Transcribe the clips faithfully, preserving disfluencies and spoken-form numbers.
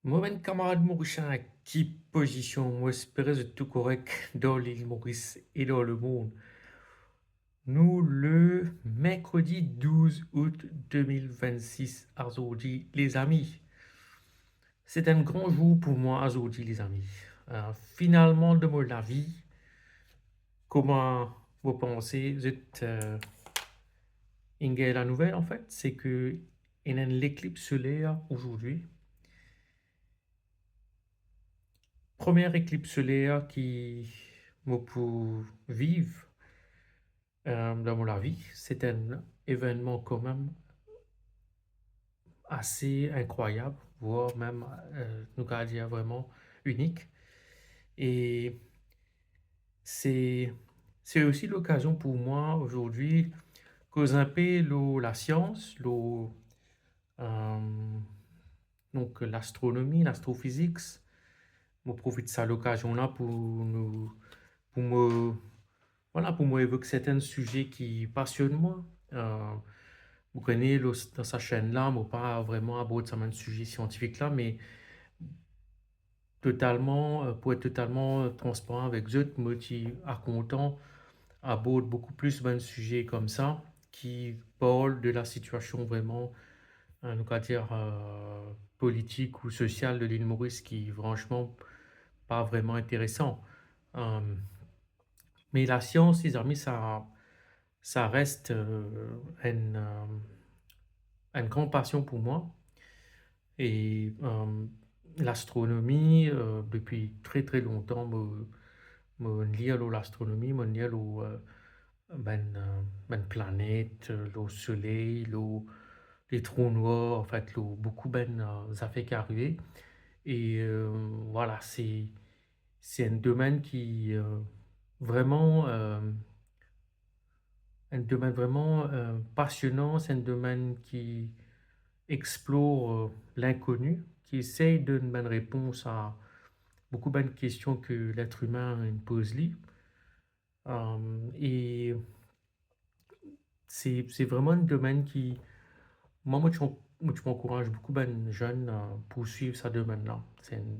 Mo bann kamarad Morisien, ki pozision? Mo espere zot tou korek dan Lil Moris e dan lemond. Nou le merkredi douz out de mil vennsis azordi, lezami. Se enn gran zour pou mwa azordi, lezami. Euh, finalman dan mo lavi, kouma mo panse zot, euh, inn gagn lanouvel, anfet, se ke ena enn leklips soler azordi. Premie leklips soler ki mo pou viv, euh, dan mo lavi, se enn evennman kanmem ase inkrwayab, voire mem, euh, nou kav dir vreman inik. E se, se osi lokazion pou mwa azordi koz inpe lor lasians, lor, euh, donk lastronomi, lastrofizik. Mo profit sa lokazion la pou nou, pou mo, vwala, pou mo evok sertin size ki pasionn mwa. Euh, ou kone, lor, dan sa senn la, mo pa vreman abord sa bann size siantifik la, me totalman, euh, pou et totalman transparan avek zot, mo ti a kontan abord boukou plis bann size koumsa ki parl de lasitiasion vreman, euh, nou kav dir, euh, politik ou sosial de Lil Moris ki, fransman, pa vreman interesan. Euh, me lasians, lezami, sa, sa res, euh, enn, euh, enn gran pasion pou mwa. E, euh, lastronomi, euh, depi tre, tre lontan, mo, mo lir lor lastronomi, mo lir lor, euh, bann, euh, bann planet, euh, lor soley, lor le trou nwar, anfet, lor boukou bann, euh, zafer ki arive. E, euh, vwala, se, se enn domenn ki, euh, vreman, euh, enn domenn vreman, euh, pasionan, se enn domenn ki explor, euh, linkoni, ki esey donn bann repons a boukou bann kestion ke letr imin inn poz li. Euh, e se, se vreman enn domenn ki, mwa, mo ti, mo ti ankouraz boukou bann zenn, euh, pou swiv sa domenn la. Se enn,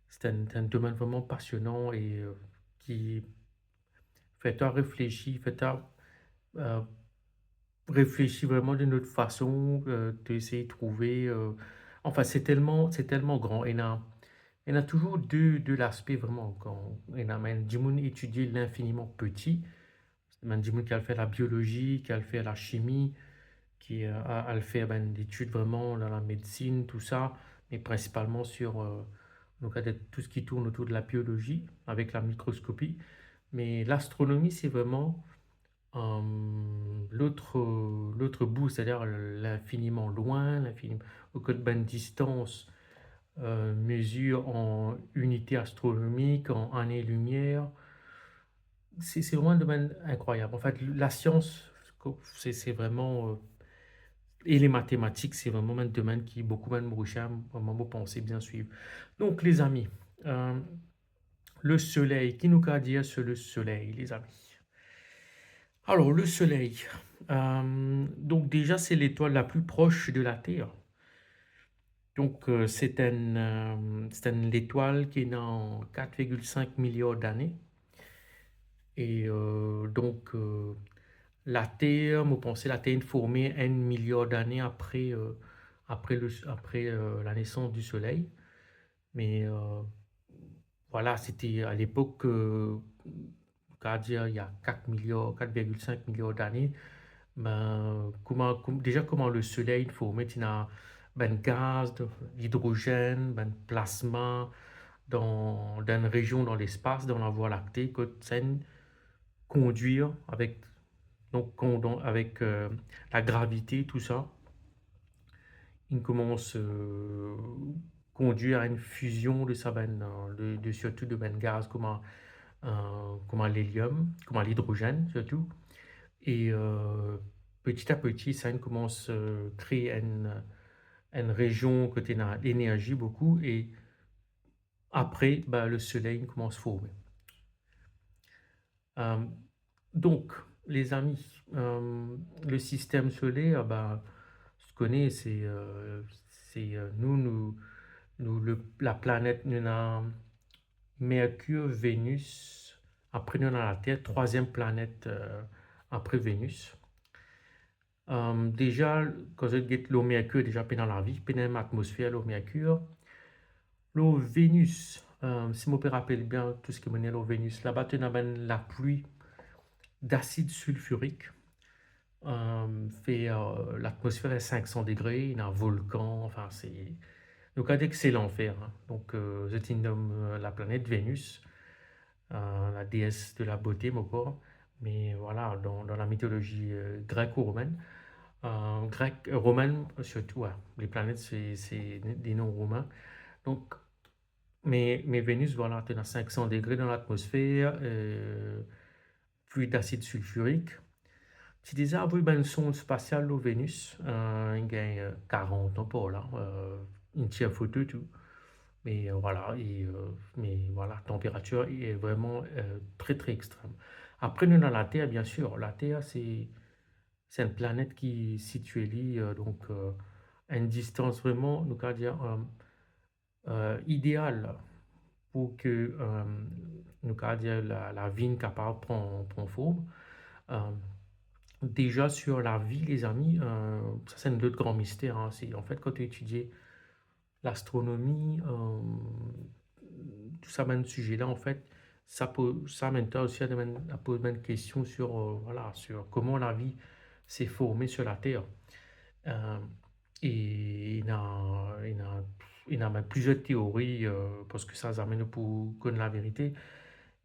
se enn, se enn domenn vreman pasionan e, euh, ki fer twa reflesi, fer twa, euh, reflesi vreman de lot fason, euh, de esey trouve, euh, anfin, se telman, se telman gran. Ena, ena touzour de, de laspe vreman gran. Ena, bann dimoun etidie linfiniman peti. Bann dimoun ki al fer labiolozi, ki al fer lasimi, ki, euh, a-, al fer bann letid vreman dan lamedsin, tousa, me prinsipalman sir, euh, donk, tou seki tourn otour de labiolozi avek lamikroskopi. Me lastronomi, se vreman, euh, lot, lot bout, setadir linfiniman lwin, linfiniman, kot bann distans, euh, mezir an inite astronomik, an ane limier. Se, se vreman enn domenn inkrwayab. Anfet, lasians, se, se vreman, euh, e le matematik, se vreman enn domenn ki boukou bann Morisien, mwa, mo panse, bien swiv. Donk, lezami, euh, le soley, ki nou kav dir sir le soley, lezami? Alor, le soley, euh, donk deza, se letwal la pli pros de Later. Donk, euh, se enn, euh, se enn letwal ki ena kat virgil sink miliar dane. E, euh, donk, euh, Later, mo panse Later inn forme enn miliar dane apre, euh, apre le, apre, euh, lanesans di Soley. Me, euh, vwala, sete a lepok, euh, kav dir, il y a kat miliar, kat virgil sink miliar dane. Be, kouma, koum-, deza, kouma le Soley inn forme, ti ena bann gaz, de, lidrozenn, bann plasma, dan, dan enn rezion dan lespas, dan Lavwa Lakte, kot sa inn kondwir avek, donk, kon-, donk, avek, euh, lagravite, tousa. Inn koumans, euh, kondwir a enn fizion de sa bann, euh, de, de, sirtou de bann gaz kouma, euh, kouma leliom, kouma lidrozenn sirtou. E, euh, peti a peti, sa inn koumans, euh, kre enn, enn rezion kot ena lenerzi boukou, e apre, be, le Soley inn koumans forme. Euh, donk, lezami, euh, le sistem soler, be, zot kone, se, euh, se, euh, nou, nou, Nou, le, laplanet, nou ena Merkir, Venus, apre nou ena Later, trwaziem planet, euh, apre Venus. Euh, deza, kan zot get lor Merkir, deza pena lavi, pena mem atmosfer lor Merkir. Lor Venus, euh, si mo pe rapel bien tou seki mo ena lor Venus, laba to ena bann lapli dasid silfirik. Euh, fer, euh, latmosfer a sink san degre, ena volkan, anfin, se, nou kapav dir ki se lanfer, hein. Donk, euh, zot inn nom, euh, laplanet Venus, euh, la déesse de la beauté, mo krwar. Me vwala, dan, dan la mitolozi, euh, grek ou romin, euh, grek, euh, romin sirtou, ouais, leplanet, se, se de nom romin. Donk, me, me Venus, vwala, to ena sink san degre dan latmosfer, euh, pli dasid silfirik. Ti deza avoy bann sonn spasial lor Venus, euh, inn gagn, euh, karant an par la, euh, inn tir foto tou. Me, euh, vwala, e, euh, me vwala, tanperatir e vreman, euh, tre, tre extrem. Apre, nou ena Later, biensir. Later, se, se enn planet ki sitie li, euh, donk, euh, enn distans vreman, nou kapav dir, euh, euh, ideal pou ki, euh, nou kapav dir, la, lavi inn kapav pran, pran form. Euh, deza, sir lavi, lezami, euh, sa se enn lot gran mister, hein. Se, anfet, kan to etidie lastronomi, euh, tou sa bann size la, anfet, sa pou, sa amenn twa osi a demann, a poz bann kestion sir, euh, vwala, sir kouma lavi se forme sir Later. Euh, e ena, ena, ena mem plizier teori, euh, parski sa zame nou pou konn laverite.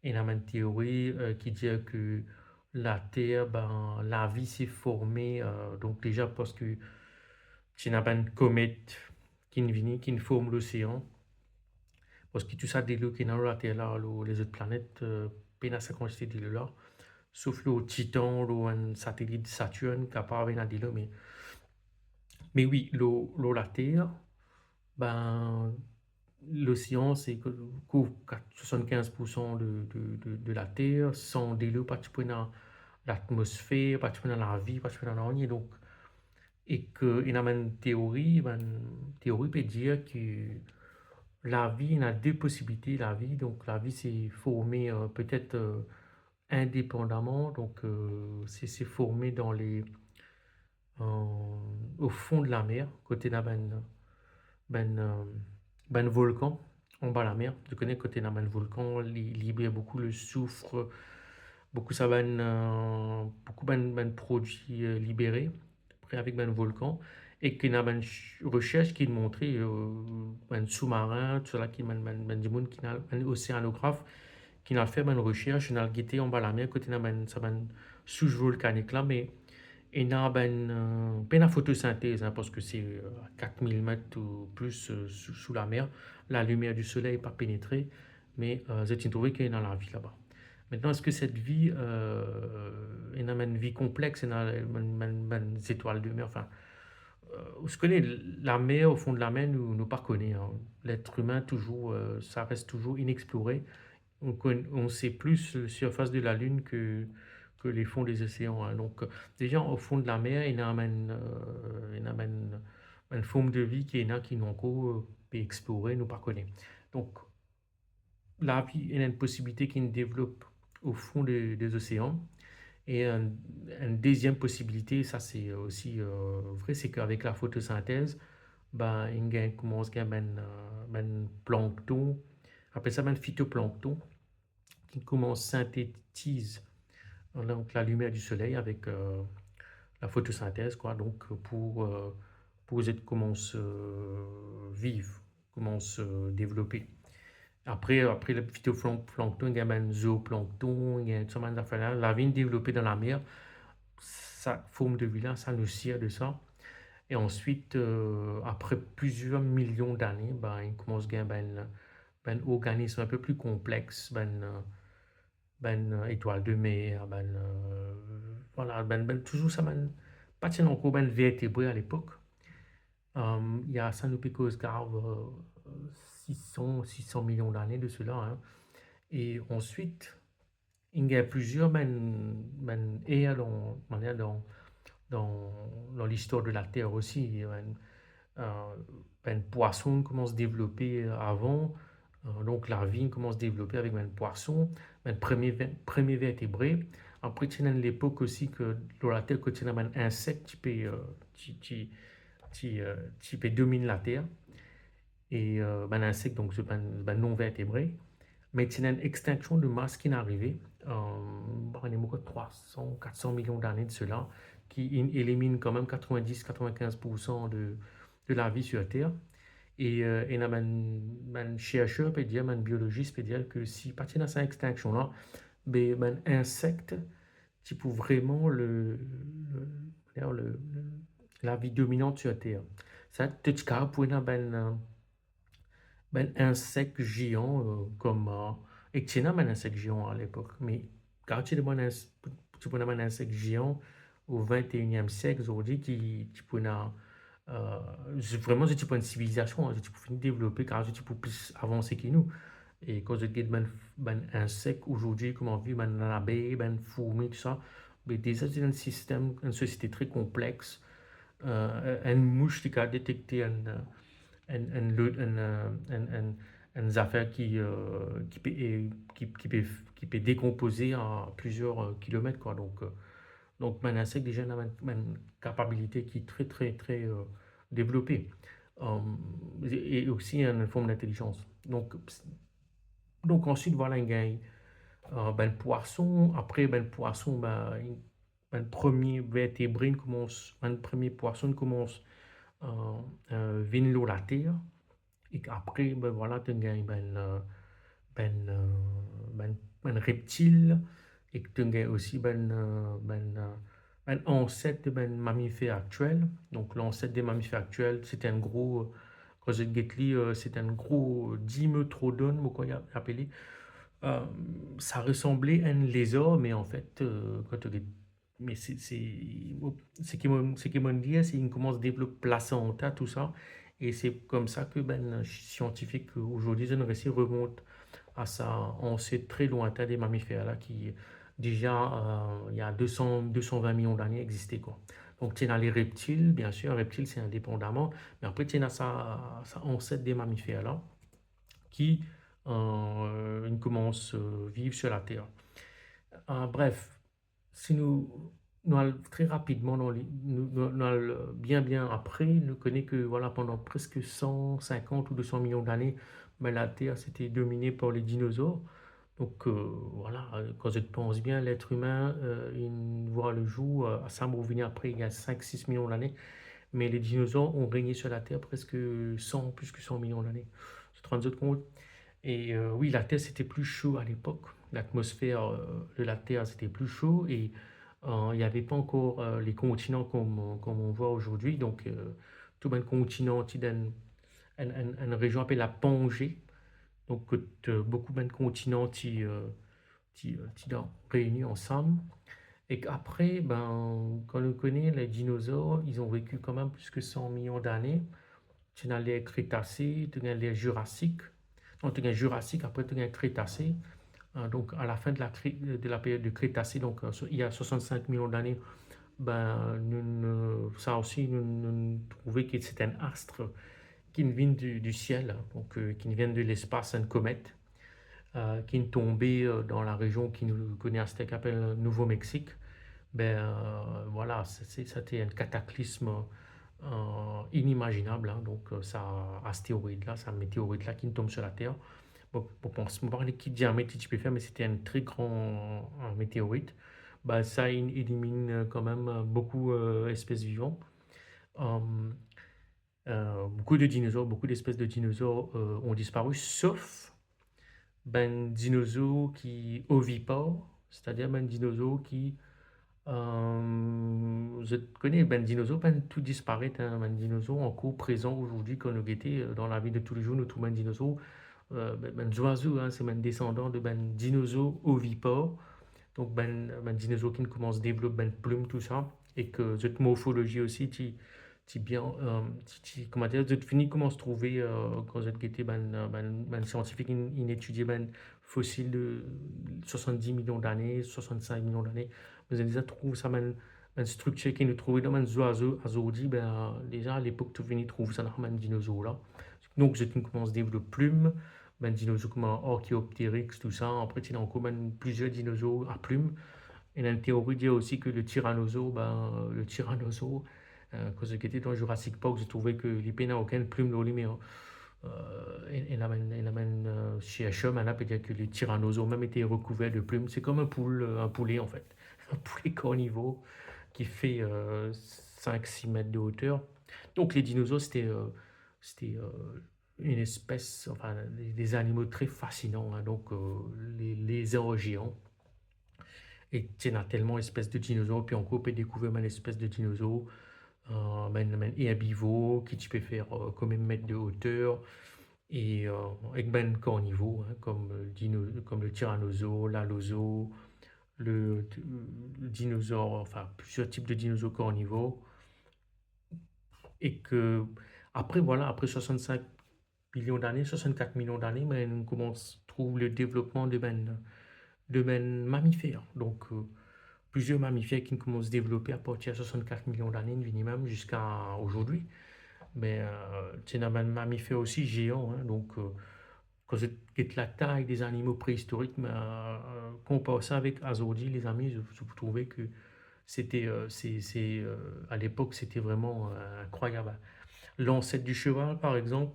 Ena mem teori, euh, ki dir ki Later, ben, lavi se forme, euh, donk deza parski ti ena bann komet ki'nn vini, ki'nn form losean. Parski tou sa delo ki ena lor Later la, lor lezot planet, euh, pena sa kantite delo la. Sof lor Titan, lor enn satelit Saturn, kapav ena delo, me, me wi, lor, lor Later, ben, losean, se ko-, kouv kat-, swasannkinz poursan de, de, de, de Later. San delo, pa ti pou ena latmosfer, pa ti pou ena lavi, pa ti pou ena nanye. Donk, e ki ena bann teori, bann teori pe dir ki lavi, ena de posibilite lavi. Donk, lavi se forme, euh, petet, euh, indepandaman. Donk, euh, se, se forme dan le, euh, o fon de lamer, kot ena bann, bann, euh, bann volkan anba lamer. Zot kone kot ena bann volkan, li liber boukou le soufre, boukou sa bann, euh, boukou bann, bann prodwi, euh, libere, apre avek bann volkan, e ki ena bann ch-, resersy ki montre, euh, bann soumarin, tou sa la, ki bann, bann, bann dimoun ki ena, bann oseanograf, ki'nn al fer bann resersy, inn al gete anba lamer, kot ena bann, sa bann souch volkanik la, me ena bann, euh, pena fotosintez, hein, parski se, euh, a kat mil met ou plis, euh, sou, sou lamer, lalimier di soley pa penetre, me, euh, zot inn trouve ki ena lavi laba. Aster, eski set vi, euh, ena bann vi konplex, ena bann, bann, bann zetwal de mer, anfin, euh, ou kone, lamer, o fon de lamer, nou, nou pa kone, hein. Letr imin touzour, euh, sa res touzour inexplore. On konn-, on sait plus la surface de la Lune que, que le fond des océans, hein. Donk, euh, deza, o fon de lamer, ena bann, euh, ena bann, bann form de vi ki ena ki nou ankor, euh, pe explore, nou pa kone. Donk, lavi ena enn posibilite ki'nn devlop o fon de, de zosean. E enn, enn deziem posibilite, sa se osi, euh, vre, se ki avek la fotosintez, ben, inn gagn, koumans gagn bann, euh, bann plankton, apel sa bann fitoplankton, ki koumans sintetiz, donk, lalimier di soley avek, euh, la fotosintez, kwa. Donk, pou, euh, pou zot koumans, euh, viv, koumans, euh, devlope. Apre, apre le fitoplankton, gagn bann zooplankton, gagn tou sa bann zafer la. Lavi inn devlope dan lamer. Sa form de vi la, sa nou sir de sa. E answit, euh, apre plizier milion dane, ben, inn koumans gagn bann, bann organism inpe pli konplex, bann, euh, bann, euh, etwal de mer, bann, euh, vwala, bann, bann, touzour sa bann, pa ti ena ankor bann vertebre alepok. Euh, ena sa nou pe koz grav, euh, sis san, sis san milion dane de sela, hein. E answit, inn gagn plizier bann, bann er dan, manier dan, dan, dan listwar de Later osi, bann, euh, bann pwason koumans devlope avan. Euh, donk, lavi koumans devlope avek bann pwason, bann premie ver-, premie vertebre. Apre, ti ena enn lepok osi ke lor Later, kot ti ena bann insek ti pe, euh, ti, ti, ti, euh, ti pe dominn Later. E, euh, bann insek, donk, se bann, bann non-vertebre. Me ti ena enn extinksion de mas ki'nn arive, euh, bann emo kot trwa san, kat san milion dane de sela, ki inn eliminn kanmem katrevin-dis, katrevin-kinz poursan de, de lavi sir Ter. E, euh, ena bann, bann cherser pe dir, bann biologis pe dir ke si pa ti ena sa extinksion la, be bann insek ti pou vreman le, le, le, le, lavi dominant sir Ter. Sa, to ti kapav pou ena bann, euh, bann insek zean, euh, kom, euh, ek ti ena bann insek zean alepok, me kan ti demann ins-, ti pou ena bann insek zean o vinteeniem siek, zordi ki ti pou ena, euh, zot, vreman, zot ti pou enn sivilizasion, hein, zot ti pou fini devlope, kar zot ti pou plis avanse ki nou. E kan zot get bann, bann insek ozordi, kouma viv bann labey, bann fourmi, tousa, be deza, se enn sistem, enn sosiete tre konplex. Euh, enn mous, li kapav detekte enn, enn, enn lo-, enn, euh, enn, enn, enn zafer ki, euh, ki pe, e, ki, ki pe, ki pe dekonpoze a plizier, euh, kilomet, kwa. Donk, euh, donk, bann insek deza ena bann, bann kapabilite ki tre, tre, tre, euh, devlope. Euh, e, e osi enn form dintelizans. Donk, donk answit, vwala, inn gagn, euh, bann pwason. Apre bann pwason, bann, bann premie vertebre inn koumans, bann premie pwason inn koumans, euh, euh, vinn lor Later. E apre, be vwala, to'nn gagn bann, euh, bann, euh, bann, bann reptil, e to'nn gagn osi bann, euh, bann, euh, bann anset de bann mamifer aktiel. Donk, lanset de mamifer aktiel, se ti enn gro, euh, kan zot get li, euh, se ti enn gro dimetrodon, mo krwar li apele. Euh, sa resanble enn lezar, me anfet, euh, kan to get Me se, se, mo, seki mo, seki mo'nn dir, se inn koumans devlop plasanta, tousa, e se koumsa ke bann siantifik ozordi, zot inn resi remont a sa anset tre lwintin de mamifer la ki deza, euh, il y a deux cents, deux cent vingt millions d'années existe, kwa. Donk, ti ena le reptil, bien sir, reptil se indepandaman, me apre ti ena sa, sa anset de mamifer la ki, euh, inn koumans, euh, viv sir Later. Euh, bref, si nou, nou al tre rapidman dan li, nou, nou, nou al bien, bien apre, nou kone ke, vwala, pandan preske san sinkant ou de san milion dane, be, Later, se ti domine par le dinozor. Donk, euh, vwala, kan zot pans bien, letr imin, euh, inn vwar le zour, euh, sa mo revini apre, il y a cinq, six millions d'années, me le dinozor ont régné sur la Terre presque cent, plus que cent millions d'années. Zot rann zot kont? E, euh, wi, Later, se ti pli so alepok. Latmosfer, euh, de Later, se ti pli so e, euh, il y avait pas encore, euh, les continents comme, comme on voit aujourd'hui. Donk, euh, tou bann kontinan ti dan enn, enn, enn rezion apel la Pangée. Donk, kot, euh, boukou bann kontinan ti, euh, ti, euh, ti dan, reini ansam. E apre, ben, kan nou kone, les dinosaures, ils ont vécu quand même plus que cent millions d'années. Ti ena ler Crétacé, ti ena ler Jurassique. Non, ti ena Jurassique, apre ti ena Crétacé. Euh, donk, à la fin de la cré-, de la période de Crétacé, donk, euh, so-, il y a soixante-cinq millions d'années, ben, nou, nou, sa osi, nou, nou trouve ke se enn ast ki vinn du, du siel, donk, euh, ki vinn de lespas, enn komet, euh, ki tonbe, euh, dan la rezion ki nou kone aster ki apel Nouvo Meksik. Be, euh, vwala, se, se, sa ti enn kataklism, euh, inimaginab, hein. Donk, euh, sa asteroid la, sa meteorit la ki tonm sir Later. Bon, bon, bon, mo pa kone ki diamet li ti pe fer, me se ti enn tre gran, euh, meteorit. Be, sa inn eliminn, euh, kan mem, euh, boukou, euh, espes vivan. Euh, euh, boukou de dinozor, boukou despes de dinozor, euh, ont disparu, sof bann dinozor ki ovipar, setadir bann dinozor ki, euh, zot kone, bann dinozor pa tou disparet, hein, bann dinozor ankor prezan ozordi, kan nou gete, euh, dan lavi de toulezour, nou trouv bann dinozor, euh, bann, bann zwazo, hein, se bann desandan de bann dinozor ovipar. Donk, bann, bann dinozor ki koumans devlop bann plim, tousa, e ke zot morfolozi osi ti, ti bien, euh, ti, ti, kouma dir, zot fini koumans trouve, euh, kan zot gete bann, euh, bann, bann siantifik inn, inn etidie bann fosil de soixante-dix millions d'années, soixante-cinq millions d'années, me zot deza trouv sa bann, bann striktir ki nou trouve dan bann zwazo azordi, ben, deza alepok to vinn trouv sa dan bann dinozor la. Donk, zot inn koumans devlop plim, bann dinozor kouma Archaeopteryx, tou sa. Apre, ti ena ankor bann plizier dinozor a plim. Ena enn teori dir osi ke le tyrannosaure, ben, le tyrannosaure, euh, kan zot gete dan Jurassic Park, zot trouve ke li pena okenn plim lor li, me, euh, ena bann, ena bann, euh, chercher, bann la pe dir ke le tyrannosaure mem ete rekouver de plim. Se kom enn poul, euh, enn poule, an fet. Enn poule karnivor ki fer, euh, sink, sis met de oter. Donk, le dinozor, sete, euh, sete, euh, une espèce, enfin, des, des animaux très fascinants, hein, donc, euh, les, les lézar zean. E ti ena telman espes de dinozor, pi ankor pe dekouver bann espes de dinozor, euh, bann, bann erbivor ki ti pe fer, euh, kanmem met de oter, e, euh, ek bann karnivor, hein, kom, euh, dino-, kom le tyrannosaure, l'allosaure, le, le dinozor, enfin, plizier tip de dinozor karnivor. E ke, apre, vwala, apre swasannsink milion dane, swasannkat milion dane, me nou koumans trouv le devlopman de bann, de bann mamifer. Donk, euh, plizier mamifer ki koumans devlope apartir swasannkat milion dane, vini mem ziska azordi. Me, euh, ti ena bann mamifer osi zean, hein, donk, euh, kan zot get latay de zanimo prehistorik, me, euh, konpar sa avek azordi, lezami, zot, zot pou trouve ke sete, euh, se, se, euh, alepok, sete vreman, euh, inkrwayab, hein. Lanset di seval, par exanp,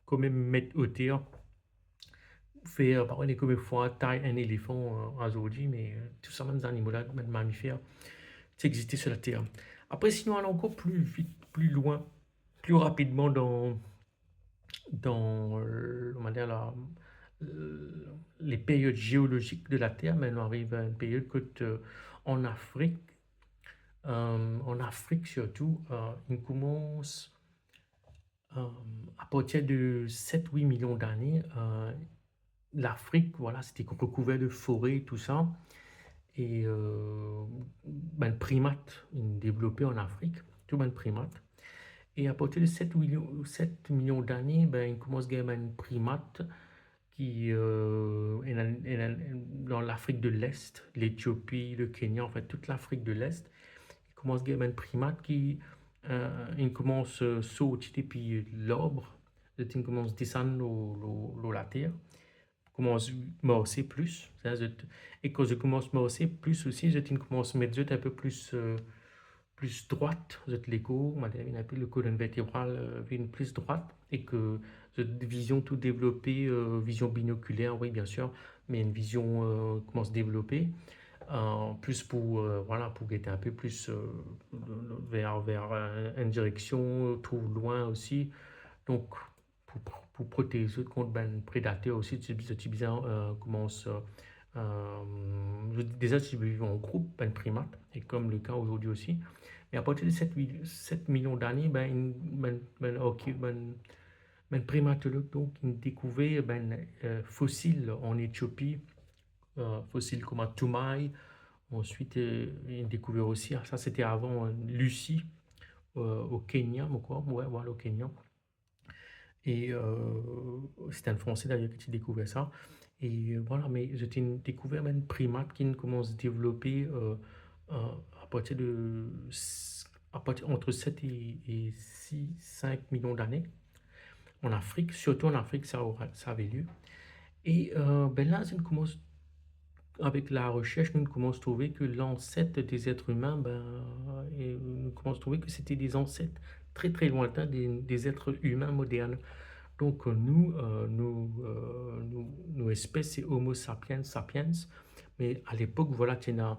kanmem met oter, fer, par exanp, kanmem fwa tay enn elefan, euh, azordi, me, euh, tou sa bann zanimo la, bann mamifer, ti existe sur la terre. Apre, si nou al ankor pli vit, pli lwin, pli rapidman dan, dan, euh, on va dire la, euh, les périodes géologiques de la Terre, me nou ariv a enn period kot, euh, an Afrik, euh, an Afrik sirtou, euh, inn koumans, euh, apartir de set, wit milion dane, euh, Lafrik, vwala, sete rekouver de fore, tou sa. E, euh, bann primat inn devlope an Afrik, tou bann primat. E apartir de set milion, set milion dane, ben, inn koumans gagn bann primat ki, euh, ena, ena, dan Lafrik de Lest, Letiopi, le Kenya, an fet, tout Lafrik de Lest. Inn koumans gagn bann primat ki, euh, inn koumans, euh, sorti depi larb, zot inn koumans desann lor, lor, lor later, koumans marse plis, sa, zot, e kan zot koumans marse plis osi, zot inn koumans met zot enn pe plis, euh, plis drwat, zot lekor, on va dire, enn pe le kolonn vertebral, euh, vinn plis drwat, e ke zot vizion tou devlope, euh, vizion binokiler, wi, bien sir, me enn vizion, euh, koumans devlope, euh, plis pou, euh, vwala, pou get enn pe plis, euh, ver, ver, euh, enn direksion, trouv lwin osi. Donk, pou, pou protez zot kont bann predater osi, zot ti, zot ti bizin, euh, koumans, euh, euh, zot deza ti viv an group, bann primat, e kom le ka azordi osi. Me apartir de set mil, set milion dane, ben, inn, bann, bann, ok, bann, bann primatolog, donk, inn dekouver bann, euh, fosil an Etiopi, euh, fosil kouma Toumai. Answit, euh, inn dekouver osi, ah, sa, sete avan, euh, Lucy, euh, o Kenya, mo krwar, wi, vwala, o Kenya. E, euh, se enn Franse, dayer, ki ti dekouver sa. E, euh, vwala, me zot inn dekouver bann primat ki inn koumans devlope, euh, euh, apartir de s-, apartir, entre set e, e sis, sink milion dane an Afrik, sirtou an Afrik, sa, sa ave lie. E, euh, ben la, zot inn koumans avek la resers, nou koumans trouve ke lanset de zeter imin, ben, e nou koumans trouve ke sete de zanset tre, tre lwintin de, de zeter imin modern. Donk, nou, euh, nou, euh, nou, nou espes, se Homo sapiens sapiens. Me alepok, vwala, ti ena,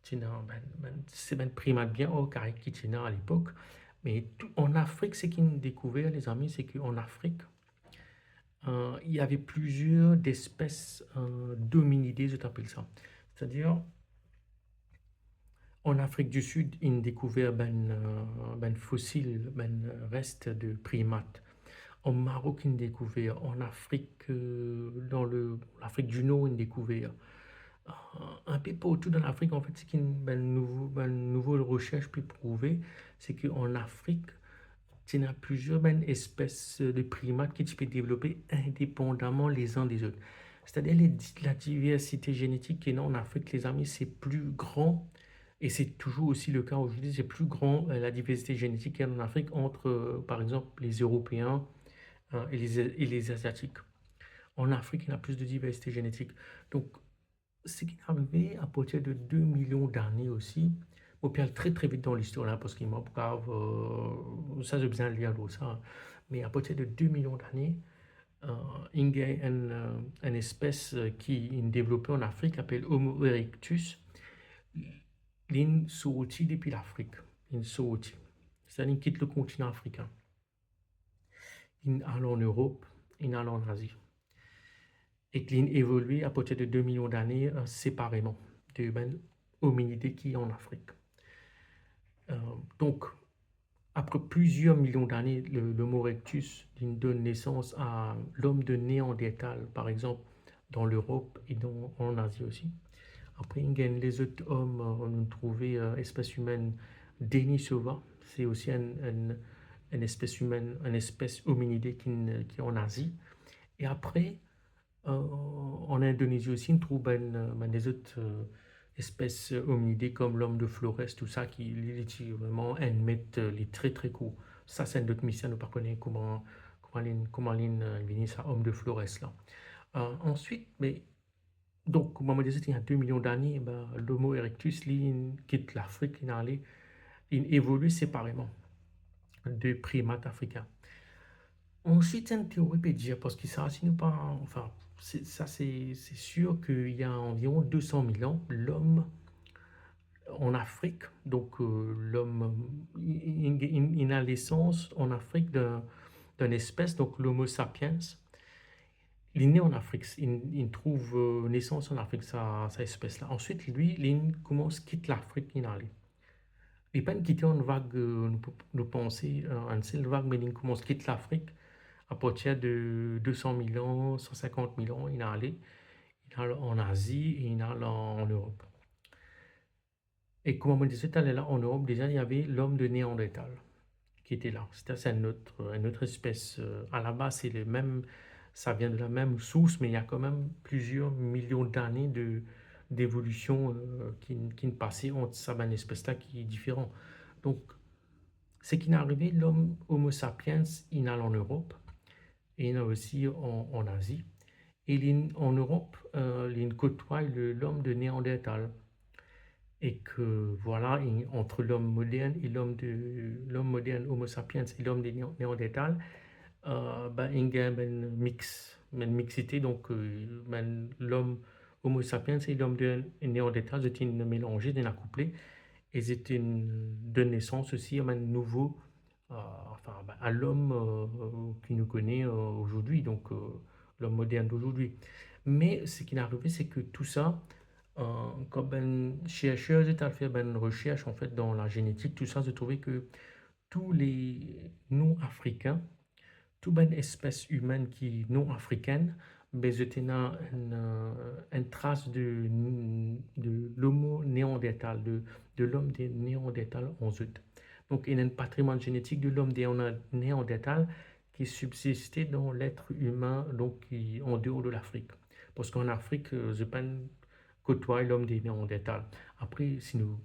ti ena bann, bann, se bann primat bien arkaik ki ti ena alepok. Me tou, an Afrik, seki inn dekouver, lezami, se ke an Afrik, euh, il y avait plusieurs espèces, euh, d'hominidés, zot apel sa. C'est-à-dire, an Afrik di Sid, inn dekouver bann, euh, bann fosil, bann, euh, res de primat. An Marok, inn dekouver. An Afrik, euh, dan le, Lafrik di Nor, inn dekouver. Euh, enn pe partou dan Lafrik, an fet, seki bann nouvo, bann nouvo resers pe prouve, se ke an Afrik, ti ena plizier bann espes de primat ki ti pe devlope indepandaman lezin lezot. Setadir, le di-, ladiversite zenetik ki ena an Afrik, lezami, se pli gran Et c'est toujours aussi le cas aujourd'hui, c'est plus grand, euh, la diversité génétique qu'il y a en Afrique entre, euh, par exemple, les Européens, euh, et les, et les Asiatiques. En Afrique, il y a plus de diversité génétique. Donc, ce qui est arrivé à partir de deux millions d'années aussi, mo pe al très, très vite dans l'histoire là, parce que moi, grave, euh, ça, j'ai besoin de lire tout ça. Mais à partir de deux millions d'années, euh, il y a une, euh, une espèce, euh, qui est développée en Afrique, appelée Homo erectus. Linn sorti depi Lafrik, linn sorti. Sa linn kit le kontinan afrikin. Linn al an Erop, linn al an Azi. Ek linn evolye apartir de deux millions d'années, euh, séparément de bann ominide ki an Afrik. Euh, donc, après plusieurs millions d'années, le, l'Homo erectus, linn donn nesans a lom de Néandertal, par exemple, dans l'Europe et dans, en Asie aussi. Après, il y a les autres hommes, euh, on a trouvé, euh, espèce humaine Denisova, c'est aussi une, une, une espèce humaine, une espèce hominidée qui, qui est en Asie. Et après, euh, en Indonésie aussi, on trouve ben, ben, des autres, euh, espèces hominidées comme l'homme de Flores, tout ça, qui, li, li ti vraiment un mètre, euh, li très, très court. Ça, c'est un autre mystère, nou pa kone kouma, kouma linn, kouma linn, euh, vini sa, homme de Flores la. Euh, ensuite, mais, donc, kouma mo dir, c'était il y a deux millions d'années, ben, l'Homo erectus, linn kit Lafrik, linn ale, linn evolye séparément de primates africains. Ensuite, une théorie pe dir, parce que ça, si nou pa, enfin, c'est, ça, c'est, c'est sûr qu'il y a environ deux cent mille ans, l'homme en Afrique, donc, euh, l'homme, il, il, il, il a naissance en Afrique d'un, d'une espèce, donc l'Homo sapiens. Li ne an Afrik, li, li trouv, euh, nesans an Afrik, sa, sa espès la. Answit, li, li koumans kit Lafrik, li ale. Li pa'nn kite enn vag, euh, nou, nou panse, euh, enn sel vag, me li koumans kit Lafrik apartir de deux cent mille an, cent cinquante mille an, li ale, li al an Azi e li al an, an Erop. E kouma mo dir taler la, an Erop, deza, il y avait l'homme de Néandertal qui était là. C'était, c'est un autre, une autre espèce. Euh, à la base, c'est le même, ça vient de la même source, mais il y a quand même plusieurs millions d'années de, d'évolution, euh, qui, qui passé entre sa bann espès la ki diferan. Donc, ce qui est arrivé, l'homme Homo sapiens, li al an Erop, e li al osi an, an Azi. E li, an Erop, euh, li kotway le, l'homme de Néandertal. E ke, voilà, entre l'homme moderne et l'homme de, l'homme moderne, Homo sapiens, et l'homme de Néan-, Néandertal, euh, ben, il y a un mix, une mixité, donc, euh, ben, l'homme Homo sapiens et l'homme de Néandertal, zot inn melanze, zot inn akouple, e zot inn donn nesans osi a un nouveau euh, enfin, ben, à l'homme, euh, que nous connaît, euh, aujourd'hui, donc, euh, l'homme moderne d'aujourd'hui. Mais ce qui est arrivé, c'est que tout ça, euh, quand ben, chercheurs étaient à faire ben, une recherche en fait, dans la génétique, tout ça, se trouvait que tous les non-africains, tout ben espèce humaine qui non africaine, ben, zot ena enn, euh, enn tras de, de l'homo néandertal, de, de l'homme de Néandertal an zot. Donc, il y a un patrimoine génétique de l'homme de Néandertal qui subsistait dans l'être humain, donc qui, en dehors de l'Afrique. Parce qu'en Afrique, euh, zot pa'nn kotway l'homme de Néandertal. Après, si nous,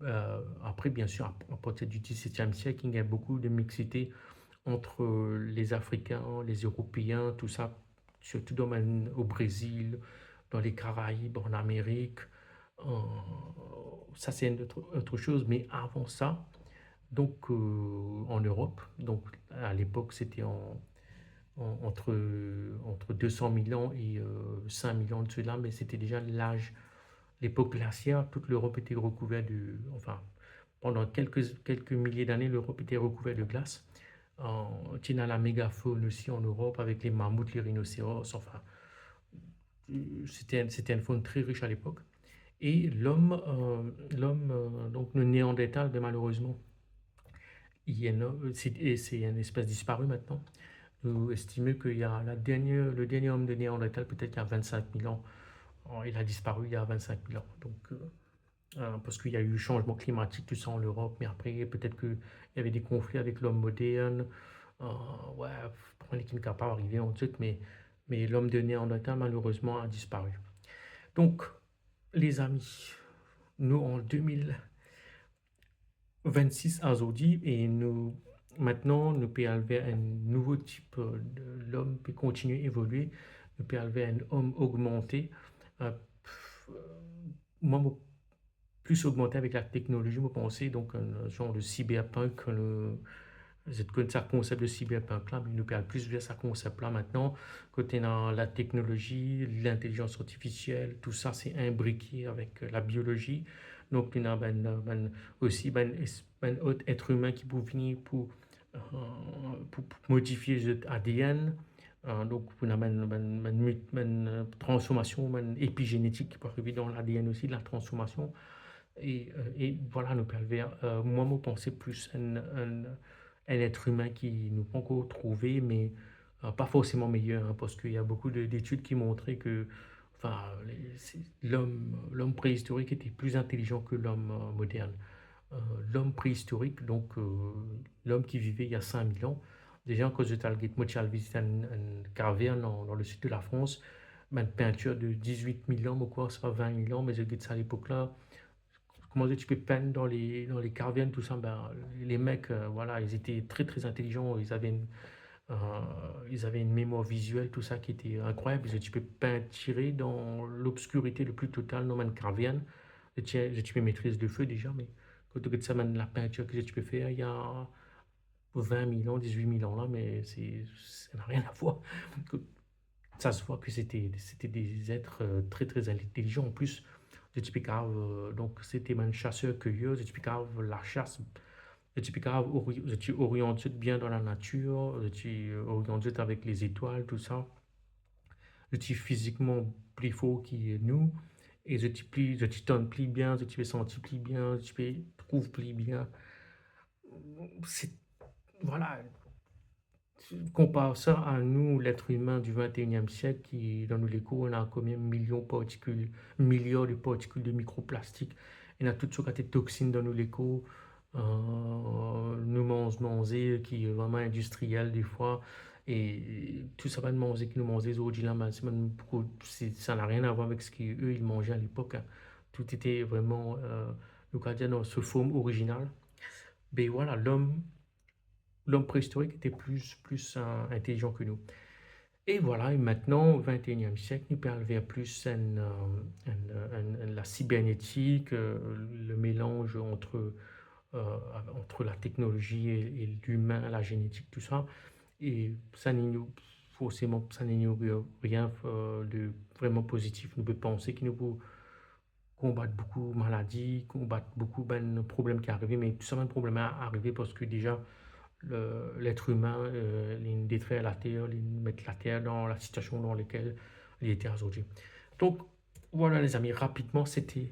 euh, après, bien sûr, à, à partir du dix-septième siècle, il y a beaucoup de mixité entre, euh, les Africains, les Européens, tout ça, surtout dans, au Brésil, dans les Caraïbes, en Amérique. Euh, ça, c'est une autre, autre chose. Mais avant ça, donc, euh, en Europe, donc, à l'époque, c'était en, en, entre, entre deux cent mille ans et, euh, cinq mille ans de cela, mais c'était déjà l'âge, l'époque glaciaire, toute l'Europe était recouverte de, enfin, pendant quelques, quelques milliers d'années, l'Europe était recouverte de glace. Euh, tu as la mégafaune aussi en Europe avec les mammouths, les rhinocéros, enfin, euh, c'était un, c'était une faune très riche à l'époque. Et l'homme, euh, l'homme, euh, donc le Néandertal, ben, malheureusement, il y en a, c'est, et c'est une espèce disparue maintenant. Nous estimons qu'il y a la dernière, le dernier homme de Néandertal, peut-être il y a vingt-cinq mille ans. Oh, il a disparu il y a vingt-cinq mille ans. Donc, euh, euh, parce qu'il y a eu changement climatique, tout ça en Europe, mais après, peut-être qu'il y avait des conflits avec l'homme moderne. Euh, ouais, pff, pran li ki kapav arive, en fait, mais, mais l'homme de Néandertal, malheureusement, a disparu. Donc, les amis, nou an de mil vennsis azordi e nou, mintnan, nou pe al ver enn nouvo tip, euh, de lom pe kontigne evolie, nou pe al ver enn om ogmante. Euh, pff, euh, mwa, mo plis ogmante avek lateknolozi, mo panse, donk, enn zanr de cyberpunk, nou, zot konn sa konsep de cyberpunk la, me nou pe al plis ver sa konsep la mintnan, kot ena lateknolozi, lintelizans artifisiel, tou sa se inbrike avek, euh, labiolozi. Donk, ena bann, bann, osi bann es-, bann lot et imin ki pou vini pou, euh, pou, pou modifie zot A D N. Euh, donk, pou ena bann, bann, bann mut-, bann, euh, transformasion, bann epigenetik ki pou arive dan l'A D N osi, latransformasion. E, euh, e vwala, nou pe al ver, euh, mwa, mo panse plis enn, enn, enn et imin ki nou pa ankor trouve, me, euh, pa forseman meyer, hein, parski ena boukou de, detid ki montre ke, anfin, le, se, lom, lom prehistorik ete pli intelizan ke lom, euh, modern. Euh, lom prehistorik, donk, euh, lom ki vive ena sink mil an, deza, kan zot al get, mo ti al vizit enn, enn kavern dan, dan le sid de la Frans, bann pintir de dizwit mil an, mo krwar, se pa vin mil an, me zot get sa lepok la, kouma zot ti pe pinn dan le, dan le kavern, tou sa, ben, le mec, euh, vwala, ils étaient très, très intelligents, ils avaient une, euh, ils avaient une mémoire visuelle, tou sa, ki ete inkrwayab. Zot ti pe pintire dan lobskirite le pli total dan bann kavern. Zot ti, zot ti pe metriz lefe deza, me kan to get sa, bann lapintir ki zot ti pe fer ena vin mil an, dizwit mil an la, me se, sa na rien a vwar. Sa se vwa ke se ete, se ete de zet, euh, tre, tre intelizan. An plis, zot ti pe kapav, euh, donk, se ete bann saser-keyer, zot ti pe kapav lachas, zot ti pe kapav ori-, zot ti oriant zot bien dan lanatir, zot ti, euh, oriant zot avek lezetwal, tou sa. Zot ti fizikman pli for ki nou, e zot ti pli, zot ti tann pli bien, zot ti pe santi pli bien, zot ti pe trouv pli bien. Se, vwala, konpar sa a nou, let imin di vinteinem siek, ki dan nou lekor, ena konbien milion partikil, miliar de partikil de mikroplastik, ena tou sort de toxines dan nou lekor, euh, nou manz manze ki vreman indistriel defwa, e tou sa bann manze ki nou manze zordi la, ben, se bann pro-, se, sa na rien a vwar avek seki eux, ils mangeaient à l'époque, hein. Tout était vraiment, euh, nou kapav dir, dan so form orizinal. Me vwala, lom, lom prehistorik ete plis, plis, euh, intelizan ke nou. E vwala, e mintnan, vinteinem siek, nou pe al ver plis enn, euh, enn, enn, enn, la cybernétique, euh, le mélange entre, euh, entre la technologie et, et l'humain, la génétique, tou sa. E sa nini, forseman, sa nini rien, euh, de vreman pozitif. Nou pe panse ki nou pou konbat boukou maladi, konbat boukou bann problem ki arive, me tou sa bann problem la arive parski deza le, let imin, euh, li detrir later, li met later dan la sitiasion dan lekel li ete azordi. Donk, vwala, lezami, rapidman, se ete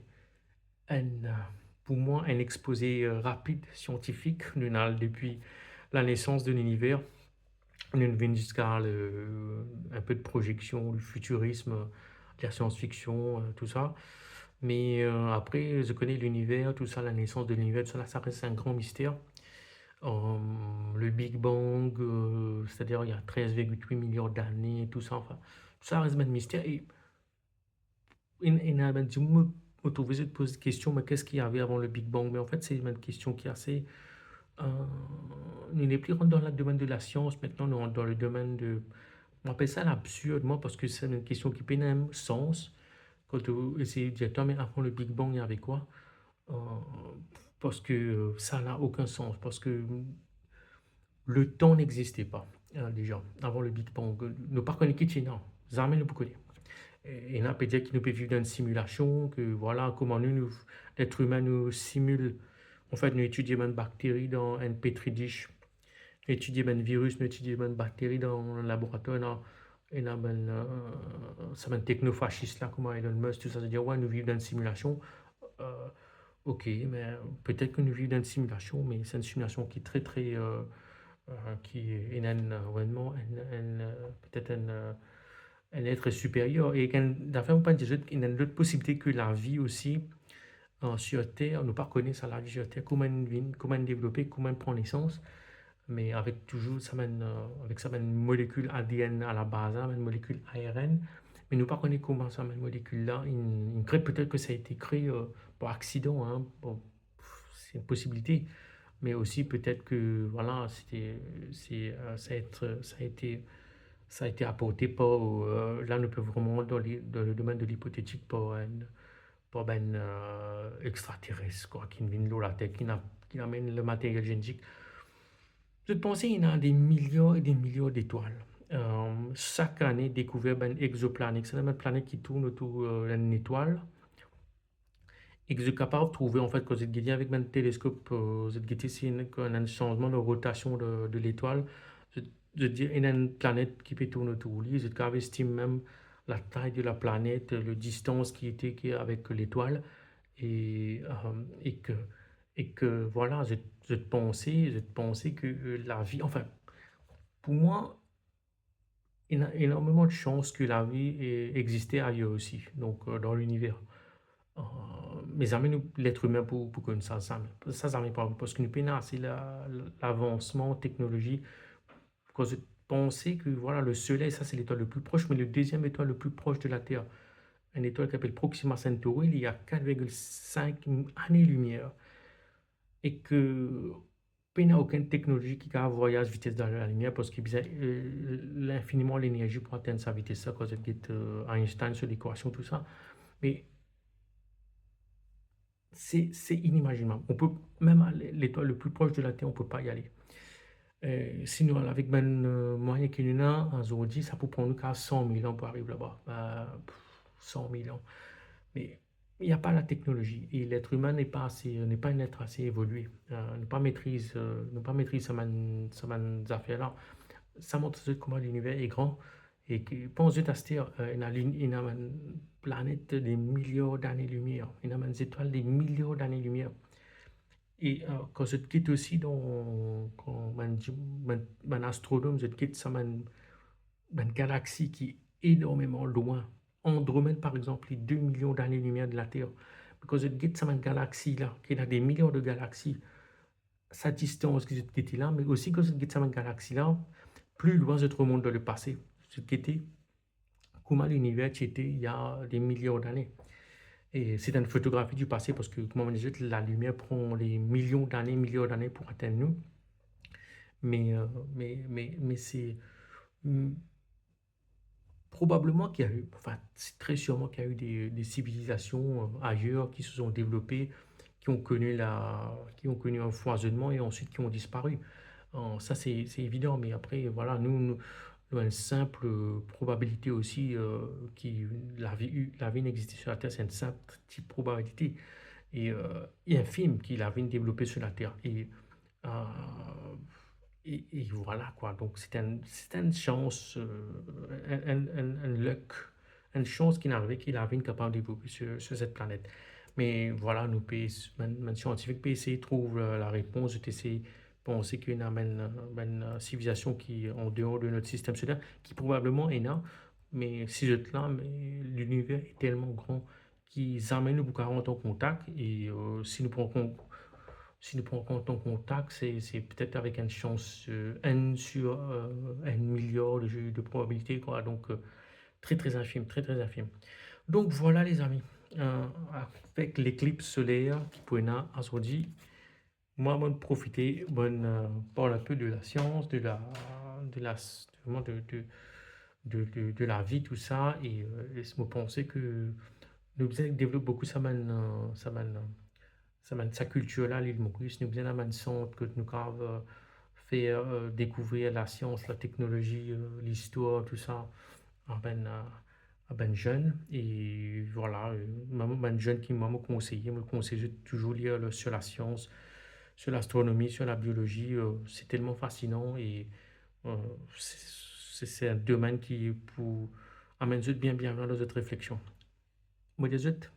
enn, euh, pou mwa, enn expoze, euh, rapid, siantifik. Nou al depi la naissance de l'univers, nou vinn ziska le, un peu de projection, le futurisme, la science-fiction, euh, tou sa. Me, euh, apre, zot kone, l'univers, tou sa, la naissance de l'univers, tou sa la, sa res enn gran mister. Euh, le Big Bang, euh, c'est-à-dire il y a treize virgule huit milliards d'années, tou sa, anfin, tou sa res bann mister. E ena, ena bann dimoun, mo, mo trouve zot poz kestion, mais qu'est-ce qu'il y avait avant le Big Bang? Mais en fait, c'est une question qui est assez, euh, nou nepli rant dan le domaine de la science, mintnan nou rant dan le domaine de, mo apel sa l'absurde, mwa, parski se enn kestion ki pena mem sans. Kan ou esey dir, "Attends, mais avant le Big Bang, il y avait quoi?" Euh, parski, euh, sa na okenn sans, parski le temps n'existait pas, euh, déjà, avant le Big Bang. Nou pa kone ki ti ena, zame nou pou kone. E, ena pe dir ki nou pe viv dan enn similasion, ke vwala, kouma nou, nou, let imin, nou simil, anfet, nou etidie bann bakteri dan enn petri dish, nou etidie bann viris, nou etidie bann bakteri dan laboratwar, ena, ena bann, euh, sa bann teknofasis la, kouma Elon Musk, tou sa, se dir, wi, nou viv dan enn similasion. Euh, ok, me petet ke nou viv dan enn similasion, me se enn similasion ki tre, tre, euh, euh, ki ena enn, euh, vreman enn, enn, euh, petet enn, euh, enn et siperir. E enn zafer, mo pa dir zot, ena enn lot posibilite ke lavi osi, euh, sir Ter, nou pa kone sa, lavi sir Ter, kouma inn vinn, kouma inn devlope, kouma inn pran nesans. Me avek touzour sa bann, euh, avek sa bann molekil A D N a la baz, sa bann molekil A R N, Me nou pa kone kouma sa mem molekil la inn, inn kre. Petet ke sa a ete kre, euh, par aksidan, hein. Bon, c'est une possibilité. Mais aussi peut-être que, voilà, c'était, c'est, euh, ça a été, ça a été, ça a été apporté par, euh, là, nou pe vreman dan li-, dan le domaine de l'hypothétique, par enn, par bann, euh, extraterès, kwa, ki vinn lor Later, ki inn, ki inn amenn le materiel genetik. Zot panse ena des milliards et des milliards d'étoiles. Euh, sak ane, dekouver bann exoplanet, se bann planet ki tourn otour, euh, enn etwal. E ki zot kapav trouve, anfet, kan zot gete avek bann teleskop, euh, zot gete si ena, kan ena enn sanzman de rotasion de, de letwal, zot, zot dir ena enn planet ki pe tourn otour li, zot kapav estim mem latay de laplanet, le distans ki ete ki avek letwal, e, euh, e ke, e ke, vwala, zot, zot panse, zot panse ke, euh, lavi, anfin, pou mwa, ena enormeman de sans ke lavi, eh, existe ayer osi, donk, euh, dan liniver. Euh, me zame nou, letr imin pou, pou konn sa, zame. Sa zame pa, parski nou pena ase la, lavansman teknolozi. Kan zot panse ke, vwala, le Soley, sa se letwal le pli pros, me le deziem etwal le pli pros de Later, enn etwal ki apel Proxima Centauri, li a kat virgil sink ane limier. E ke pena okenn teknolozi ki kapav vwayaz vites de lalimier, parski bizin, euh, linfiniman lenerzi pou atenn sa vites la, kan zot get, euh, Einstein so lekwasion, tou sa. Me se, se inimazinab. On peut, mem letwal le pli pros de Later, on peut pas y aller. Euh, si nou al avek bann, euh, mwayin ki nou ena azordi, sa pou pran nou kapav san mil an pou ariv laba. Euh, pff, san mil an. Me il n'y a pas la technologie. Et l'être humain n'est pas assez, n'est pas un être assez évolué. Euh, nou pa metriz, euh, nou pa metriz sa bann, sa bann zafer la. Sa mont zot kouma liniver est grand. E ki, pans zot aster, euh, ena lin-, ena bann planet de miliar dane limier. Ena bann zetwal de miliar dane limier. E, euh, kan zot get osi dan, kan bann, bann, bann astronom, zot get sa bann, bann galaxi ki enormeman lwin, Andromède, par exanp, li de milion dane limier de Later. Me kan zot get sa bann galaxi la, ki ena de milion de galaxi, sa distans ki zot gete la, me osi kan zot get sa bann galaxi la, pli lwin zot remont dan lepase, zot gete kouma liniver ti ete il y a des milliards d'années. E se enn fotografi di pase, parski, kouma mo dir zot, lalimier pran de milion dane, miliar dane pou atenn nou. Me, euh, me, me, me se, mm, probablement qu'il y a eu, enfin, c'est très sûrement qu'il y a eu des, des civilisations, euh, ailleurs qui se sont développées, qui ont connu la, qui ont connu un foisonnement et ensuite qui ont disparu. Euh, ça, c'est, c'est évident, mais après, voilà, nou, nou, nou ena enn sinp, euh, probabilité osi, euh, ki lavi, lavi inn existe sur la Terre, se enn sinp ti probabilité. E, euh, e infim ki lavi inn devlope sur la Terre. E, euh, e, e vwala, kwa. Donk, se enn, se enn sans, euh, enn, enn, enn, enn luck, enn sans ki inn arive ki lavi inn kapav devlope sur, sur cette planète. Me vwala, nou pe, bann, bann siantifik pe esey trouv, euh, larepons, zot esey panse ki ena bann, bann, euh, sivilizasion ki an deor de not sistem soler, ki probableman ena, me si zot la, me liniver est tellement grand ki zame nou pou kapav rant an kontak, e, euh, si nou pou rant an kon-, si nou pou rant an kontak, se, se petet avek enn sans, euh, enn sur, euh, enn miliar de, de probabilité, kwa. Donk, euh, très, très infime, très, très infime. Donk vwala, lezami, euh, avek leklips soler ki pou ena azordi, mwa, mo'nn profite, mo'nn, euh, parl inpe de lasians, de la, de la, vreman de, de, de, de, de lavi, tou sa, e, euh, e mo panse ke nou bizin devlop boukou sa bann, euh, sa bann, euh, sa bann, sa kiltir la, Lil Moris. Nou bizin ena bann sant kot nou kapav, euh, fer, euh, dekouvrir lasians, lateknolozi, euh, listwar, tou sa, a bann, euh, a bann zenn. E vwala, euh, mwa, bann zenn ki mwa mo konseye, mo konsey zot touzour lir le, sur lasians, sur lastronomi, sur labiolozi. Euh, se telman fasinan e, euh, se, se, se enn domenn ki pou amenn zot bien, bien lwin dan zot refleksion. Mo dir zot,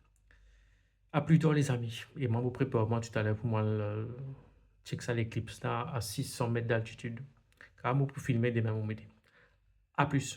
a pli tar, lezami. E mwa, mo prepar mwa toutaler pou mwa al, euh, check sa leklips la a sis san met d'altitid. Kar mo pou filme, demin mo mete. A plis.